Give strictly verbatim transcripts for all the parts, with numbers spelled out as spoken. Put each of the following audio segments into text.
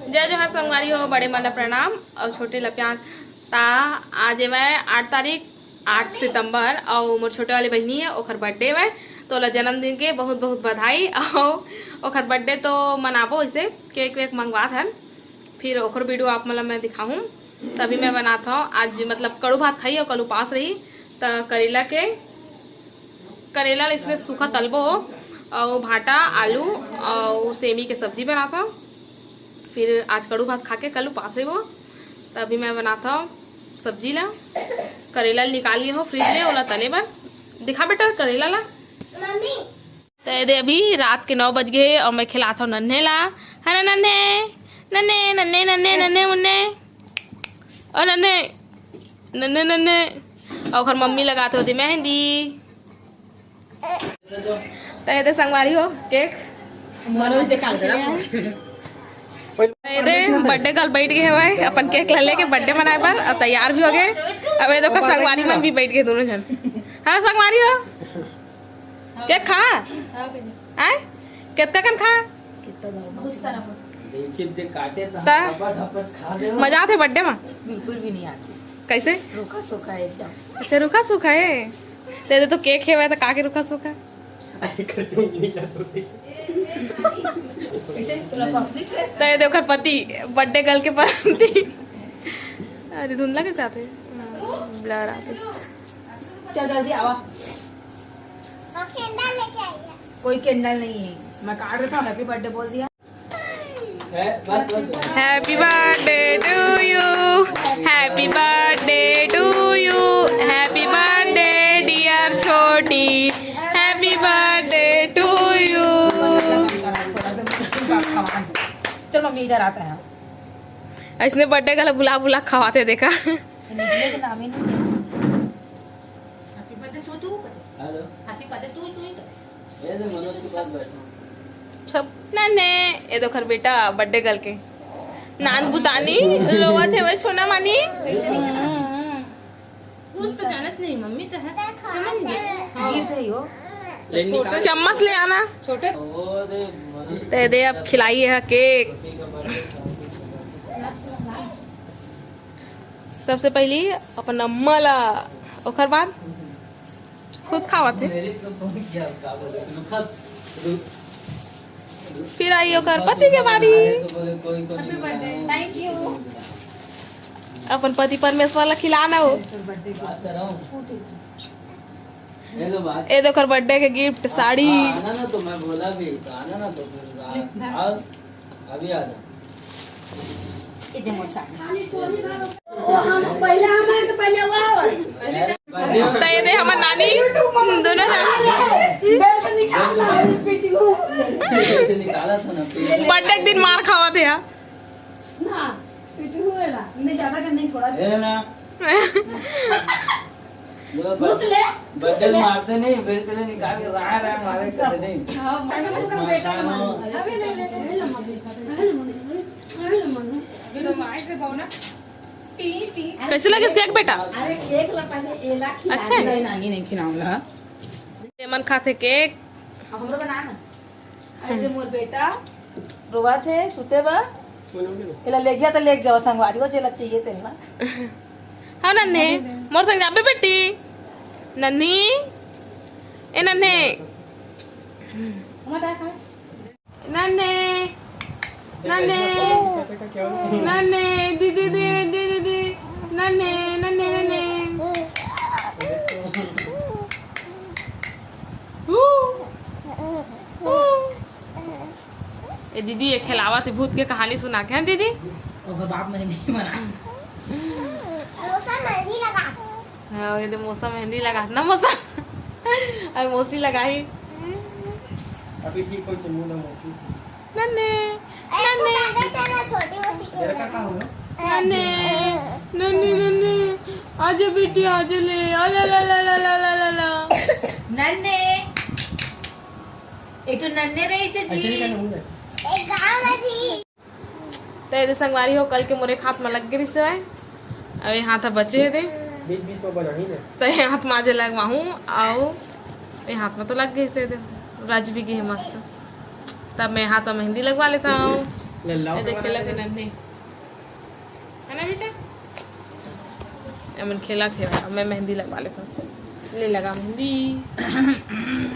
जय जोहार संगवारी हो, बड़े मन ला प्रणाम अउ छोटे ला प्यार। ता आज एवय आठ तारीख, आठ सितंबर, अउ मोर छोटे वाले बहिनी हे, ओखर बर्थडे एवय। तो ओला जन्मदिन के बहुत बहुत बधाई। अउ ओखर बर्थडे तो मनाबो, इसे केक वेक मंगवात हन, फिर ओखर वीडियो आप मन ला मैं दिखाहूँ। तभी मैं बनात हव आज, मतलब कड़ू भात खाई अउ कल उपास रही, त करेला के करेला ला इसने सूखा तलबो अउ भाटा, आलू अउ सेमी के सब्जी बनात हव। फिर आज कड़ू भात खा के कल उपास रहिबो, त अभी मैं बनात हव सब्जी ला। करेला ला निकाल लिए हो फ्रिज ले, ओला तले बर। दिखा बेटा करेला ला। मम्मी। त ये दे अभी रात के नौ बज गे हे अउ मैं खिलात हव नन्हे ला। है ना नन्हे? नन्हे, नन्हे, नन्हे, नन्हे, मुन्ने। ओ नन्हे, नन्हे, नन्हे। अउ ओखर मम्मी लगात होती मेहंदी। त ये दे संगवारी हो केक। त ये दे बर्थडे गर्ल बैठ गे हवय अपन केक ला लेके बर्थडे मनाए बर, अउ तैयार भी हो गे। अब ये दे ओखर संगवारी मन भी बैठ गे दोनों झन। हाँ संगवारी हो, केक खा। आय, कतका कन खा? ता? मजा आथे बर्थडे मा? बिल्कुल भी नहीं आती। कैसे? रूखा सूखा है एकदम। अच्छा, रूखा सूखा है। तेरे तो केक है, तो का के रूखा सूखा? तो ये दे ओखर पति, बर्थडे गर्ल के पति। अरे धुंधला कैसे आते? ब्लर आते। चल जल्दी आवा। कोई कैंडल नहीं है, मैं काट रहा था, हैप्पी बर्थडे बोल दिया। Happy birthday to you, happy birthday to you, happy birthday dear छोटी, happy birthday to you। चल मम्मी इधर आता है। इसने बर्थडे का बुला बुला खवाते देखा। सब नन्हे, ये दे ओखर बेटा बर्थडे गर्ल के नान बुतानी लोवा थे वही सोना मानी। कुछ तो जानस नहीं मम्मी तो है, समझ गए। हाँ। चम्मच ले आना। छोटे। ते दे अब खिलाई है केक। सबसे पहली अपन अम्मा ला, ओखर बाद खुद खावत हे। फिर आई ओकर पति के बारी। अपन पति परमेश्वर ला खिलाना हो। ए दे ओकर बर्थडे के गिफ्ट, साड़ी। अभी आ जा। तो ये दे हमर नानी, दोनों झन। बर्थडे के दिन मार खावत हे। बर्थडे मारते नहीं, फिर तेरे निकाल के राय राय मारे करते नहीं। कैसे लगे केक बेटा? अच्छा है। नानी नहीं खिलाऊंगा। ये मन खाते केक। हमरो बना ना। अरे मोर बेटा रोवा थे सुते बा। एला ले गया तो ले जाओ संगवारी को जेला चाहिए तेला। हाँ नन्हे, मोर संग जाबे बेटी। नन्ही, ए नन्हे। नन्हे, नन्हे, नन्हे, दीदी, दीदी, दीदी, नन्हे, नन्हे, नन्हे। हू, हू। ए दीदी, ये खेलावत हे भूत के कहानी सुना के, हैं दीदी? ओकर बाप मेहंदी बना। मौसा मेहंदी लगा। हाँ, ये दे मौसा मेहंदी लगा ना मौसा। अरे मौसी लगाही। अभी ठीक होई से मुंह ना मौसी। नन्हे, नन्हे। नन्हे, नन्हे, नन्हे। आजा बेटी, आजा ले। आ ला ला ला। नन्हे। एक तो नन्हे रही से जी। एक गाँव में जी। त ये दे संगवारी हो, कल के मोरे हाथ में लग गई से। अब ये हाथ बचे हे दे। बीच बीच में बनाही ना। त ये हाथ माजे लगवाहूँ, आओ। ये हाथ में तो लग गई से दे। रच भी गई है मस्त। तब मैं हाथ में मेहंदी लगवा लेता हूँ। लल्ला ए देख, खेलत हे नन्हे। है ना बेटा? एमन खेलत हे, अब मैं मेहंदी लगवा लेता हूँ। ले लगा मेहंदी।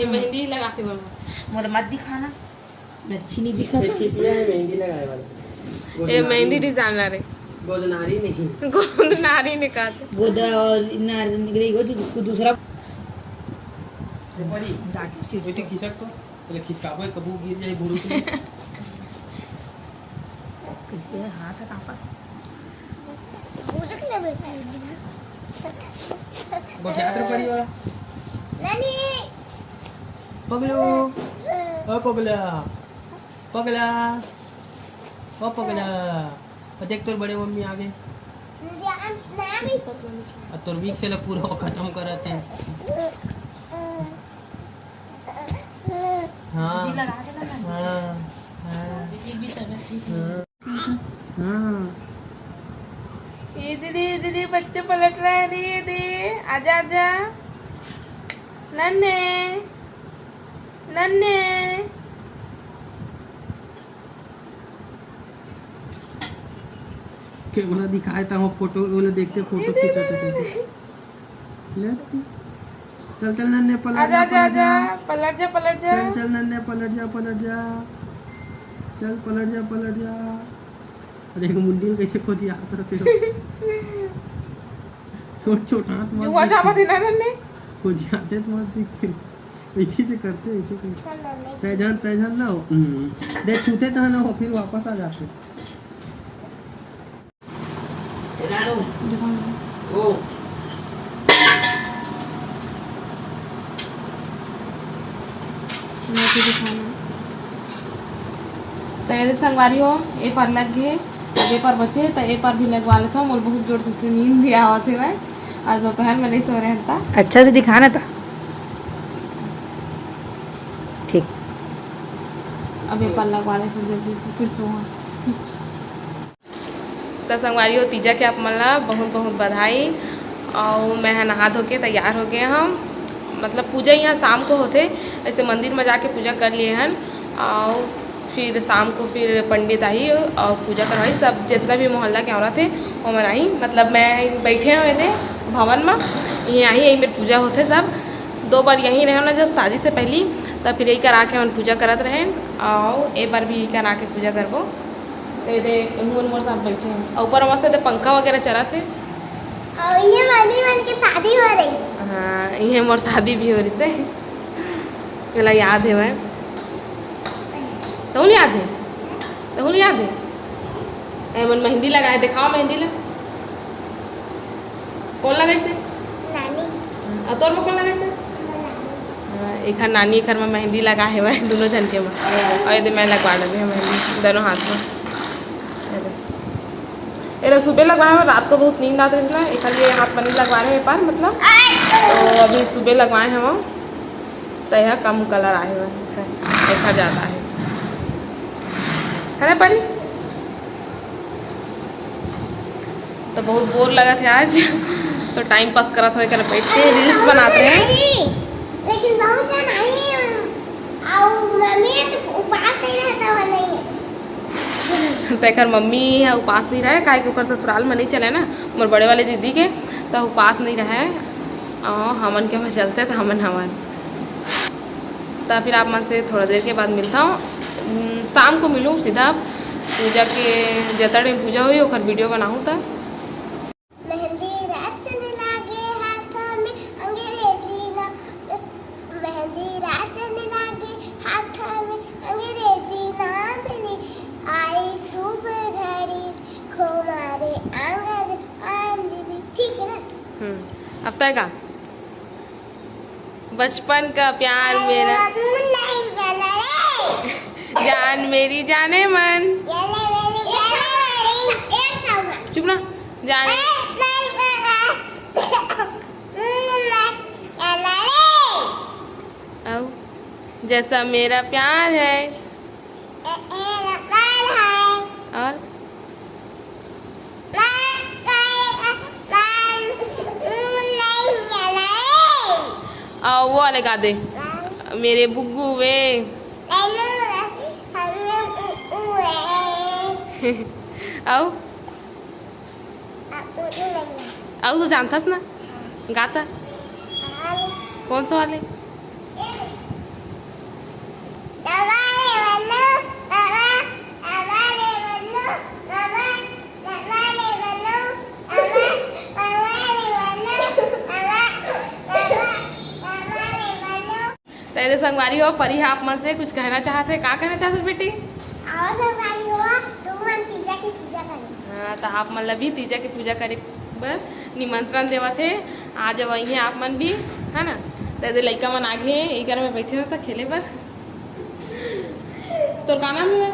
ये मेहंदी लगा के मम्मा। मोर मत दिखाना। अच्छी नहीं दिखा ये तो। चिटिया है मेहंदी लगाए वाला। ये मेहंदी नहीं जानना रे। गोदनारी नहीं। गोदनारी ने कहा था। गोदा और नार निकलेगी, वो तो दूसरा। ये बड़ी। डांट सीट बेटी खिसक तो, पहले खिसकाबो, कबू गिर जाए भुरुक में। कैसे हाथ है कांपा? गोटियात रे परिवार। नानी। पगलू। ओ पगला। पगला। ओ पगला। ओ देख तोर बड़े मम्मी आ गए। नानी। और तोर वीक से ला पूरा खत्म करत है। हाँ। दीदी लगा दे ना। हाँ। हाँ। दीदी भी तबीयत ठीक है। हाँ। हाँ। ये दीदी, ये दीदी, बच्चे पलट रहे हैं, दीदी, आजा, आजा। नन्हे, नन्हे। कैमरा दिखाए था, वो फोटो, वो लोग देखते फोटो ये दीदी, खींचते थे। दीदी। ले। चल, चल नन्हे, पलट आजा, जा, आजा, पलट जा। आजा, पलट जा, पलट जा। चल, चल नन्हे, पलट जा, पलट जा। चल, पलट जा, पलट जा। अरे, एक मुंडी में कैसे खोदियात रथे हो। छोट, छोट हाथ मत जुआ दिख। जावत हे ना नन्हे। खोदियात हे तो मत दिख। ऐसे से करते, ऐसे करते। चल नन्हे। तैजान, तैजान ना हो। हम्म। दे, छूते तो ना हो, फिर वापस आ जाते। तो ये संगवारी हो, ए पर लग गए, अब ए पर बचे, तो ए पर भी लगवा लेता हूँ। मोर बहुत जोर से नींद भी आवत हे भाई, आज दोपहर में नहीं सो रहे था। अच्छा से दिखाना था। ठीक। अब ए पर लगवा लेता हूँ जल्दी से, फिर सोहा। त संगवारी हो, तीजा के आप मन ला बहुत बहुत बधाई। अउ मैं ह नहा धो के तैयार हो गए हन, मतलब पूजा यहाँ शाम को होथे, ऐसे मंदिर में जाके पूजा कर लिए हन। अउ फिर शाम को फिर पंडित आही अउ पूजा करवाही, सब जितना भी मोहल्ला के औरत हे ओमन आही। मतलब मैं बैठे हूँ एदे भवन में, यहीं आही, यहीं मेर पूजा होथे सब। दो बार यहीं रहे ना जब शादी से पहली, तब फिर यही करा के हमन पूजा करत रहे, अउ ए बार भी यही करा के पूजा करबो। ए दे, एहू मन मोर साथ बैठे हैं। अउ ऊपर मस्त एदे पंखा वगैरह चलत हे। अउ इहे मम्मी मन के शादी हो रही। हाँ, इहे मोर शादी भी हो रही से। तेला याद हे भाई। तहुल याद हे? तहुल याद हे? ए, मन मेहंदी लगाए, दिखाओ मेहंदी ला। कौन लगाइसे? नानी। अउ तोर में कौन लगाइसे? नानी। हाँ, एखर नानी एखर में मेहंदी लगा हे वह दोनों झन के में। अउ एदे मैं लगवा लेबे हे मेहंदी दोनों हाथ में। एदे। एला सुबह लगवाए हन, रात को बहुत नींद आत रहिस ना, एखर लिए हाथ में नहीं लगवा रहे हे पर मतलब। तो अभी सुबह लगवाए हन, तो यह कम कलर आए हुए हैं, एखर ज्यादा है, है ना परी? तो बहुत बोर लगत हे आज, तो टाइम पास करत होय कर बैठ के रील्स बनात रहे। नहीं, लेकिन बहुत जन आई, अउ मम्मी तो उपास नहीं रहता वाला ही है। तो एकर मम्मी ह उपास नहीं रहे, काहे कि ओकर ससुराल में नहीं चले ना, मोर बड़े वाले दीदी के, तो उपास नहीं रहे। अउ हमन के में चलते तो हमन हमन तो फिर आप मन से थोड़ा देर के बाद मिलता हूँ। उम, शाम को मिलूँ सीधा पूजा के, जतड़ में पूजा हुई ओकर वीडियो बनाहूँ त। मेहंदी रचने लागे हाथ में अंग्रेजी ना, मेहंदी रचने लागे हाथ में अंग्रेजी नाम ली, आई शुभ घड़ी, खो मारे आंगन अंजलि। ठीक है ना? हम्म, अब तय का? बचपन का प्यार मेरा। जान मेरी जाने मन। चुप ना। जाने। अउ जैसा मेरा प्यार है। और आ, वो वाले गा दे। मेरे बुग्गू वे। अउ? अउ तो जानथस ना? गाता। कौन सा वाले? त एदे संगवारी हो, परी ह आप मन से कुछ कहना चाहत हे। का कहना चाहत हे बेटी? आओ संगवारी हो, तुम मन तीजा के पूजा करें। हाँ, त आप मन ला भी तीजा के पूजा करे बर निमंत्रण देवत हे। आ जाओ, इहें आप मन भी, है ना? त एदे लइका मन आगे, इकर में बैठे रहता खेले बर। तोर का नाम हे?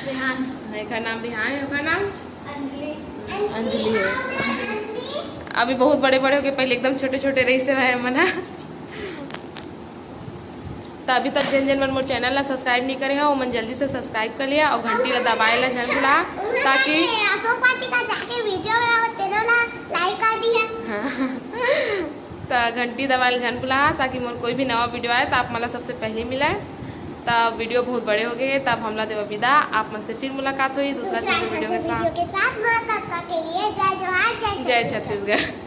रेहान। हाँ, एकर नाम रेहान हे, ओकर नाम? अंजलि। अंजलि हे। अभी बहुत बड़े-बड़े हो गए, पहले एकदम छोटे-छोटे रहिस हे भाई मन ह। त अभी तक जेन जेन मन मोर चैनल ला सब्सक्राइब नहीं करे हो, ओमन जल्दी से सब्सक्राइब कर लिया और घंटी ला दबाए ला झन भुला, ताकि अशोक पार्टी का जाके वीडियो बनाओ, तेनो ला लाइक कर दिया। हाँ। त घंटी दबाए ला झन भुला, ताकि मोर कोई भी नवा वीडियो आए त आप मन ला सबसे पहले मिले। त वीडियो बहुत बड़े हो गए, तब हमला देवा विदा। आप मन से फिर मुलाकात होई दूसरा दूसरा चीज वीडियो के वीडियो साथ। के साथ। तब तक के लिए जय जोहार, जय जय छत्तीसगढ़। छत्तीसगढ़।